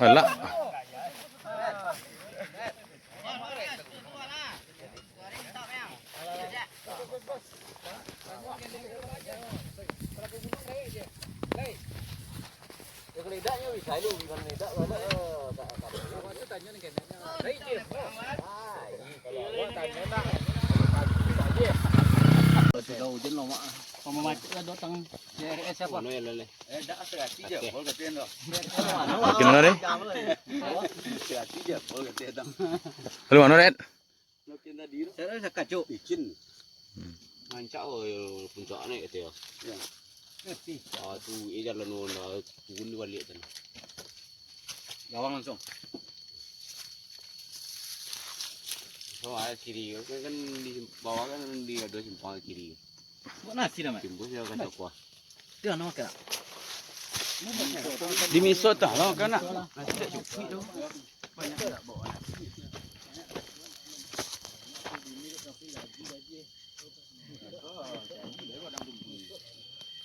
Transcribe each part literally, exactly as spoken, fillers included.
Alah. Sudah hujan lo, Mak. Pamamacik lah datang. C R S siapa? Mano ya, Lele? Eh, dak, serati je, Pol, kato dia. Makin mana, Red? Serati je, Pol, kato dia. Lalu mana, Red? Makin tadi tu. Saya rasa kacau. Licin. Hmm. Rancak, oh, yo, puncak naik, kato dia. Ya. Ah, tu, eh, jalan, oh, nah, turun balik tu. Gawang langsung. So, air kiri, kan, kan di bawah kan di ada simpang kiri. Buat nasi dah, Mat. Timbus dia kacau kuah. Dia nak makan tak? Di miso tah lah, kan, nak? Nasi tak cukup tu. Banyak tak bawa nasi?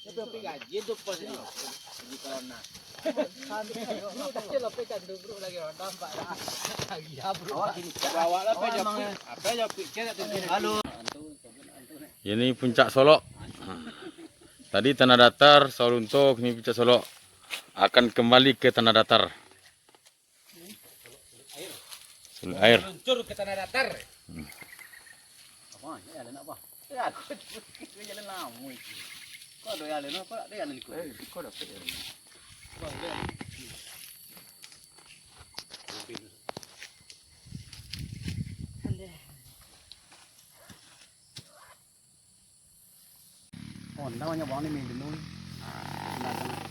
Tapi, tapi gaji tu pas ni. Gaji corona. Lu tak kira lah, pe, kan, tu, bro, lagi orang tampak lah. Lagi ya, bro. Awak gini, bawa lah, pe, Japik. Apa Japik? Cek tak tu? Halo. Ini Puncak Solok. Tadi Tanah Datar, Saulunto, kini Puncak Solok. Akan kembali ke Tanah Datar. Sulut air. Luncur ke Tanah Datar. Hmm. Apa? Ya, ada nak apa? Ya, ada. Jalan lama itu. Kau ada jalan apa? Ada jalan ikut. Eh, kau dapat jalan. Kau ada jalan.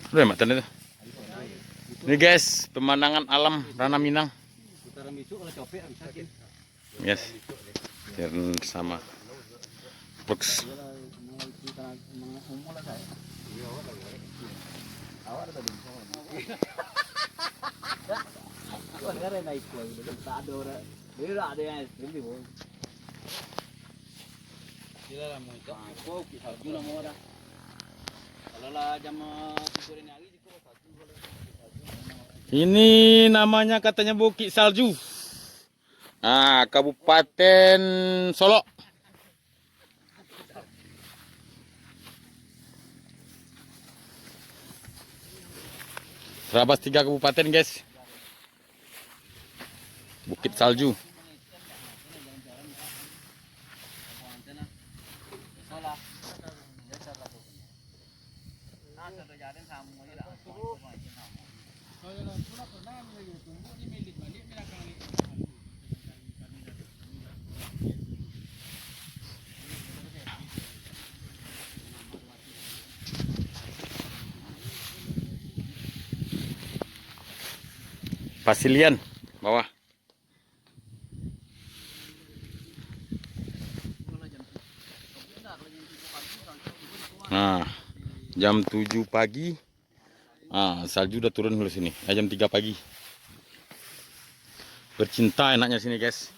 Udah, Mak, tadi tu. Ni, guys, pemandangan alam Ranah Minang. Yes. Biar sama. Box. Ini namanya katanya Bukit Salju. Nah, Kabupaten Solok. Terabas tiga kabupaten, guys. Bukit Salju. Pasilian bawah. Nah, jam tujuh pagi. Ah, salju udah turun dulu sini. Ah, jam tiga pagi. Bercinta enaknya sini, guys.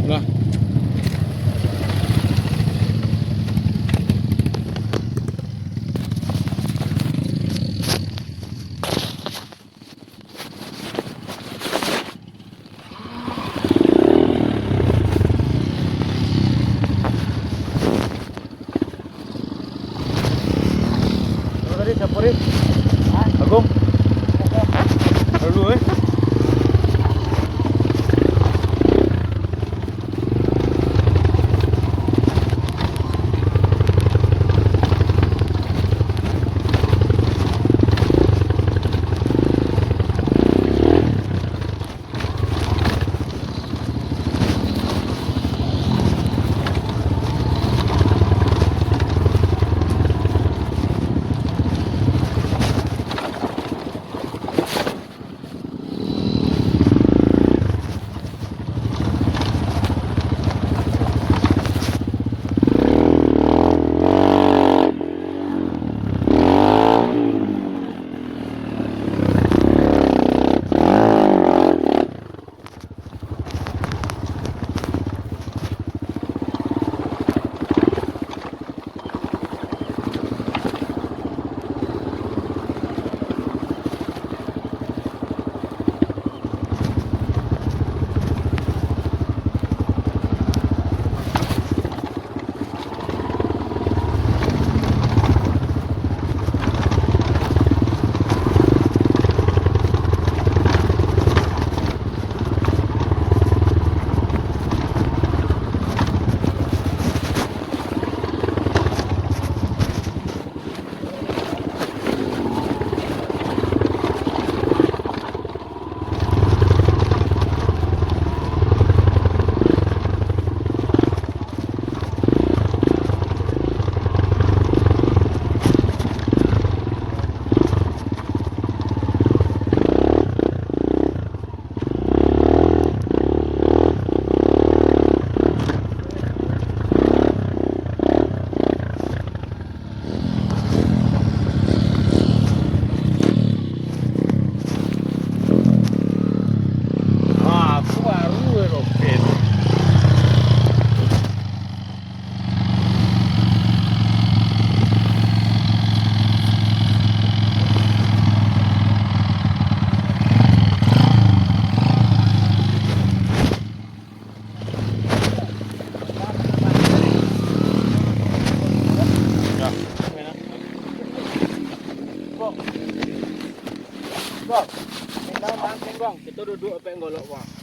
Lah. Siapa tadi? Siapa tadi? Hah? Agung? Lalu, eh? Bang, kita makan, Bang. Kita duduk apa yang golok, Bang.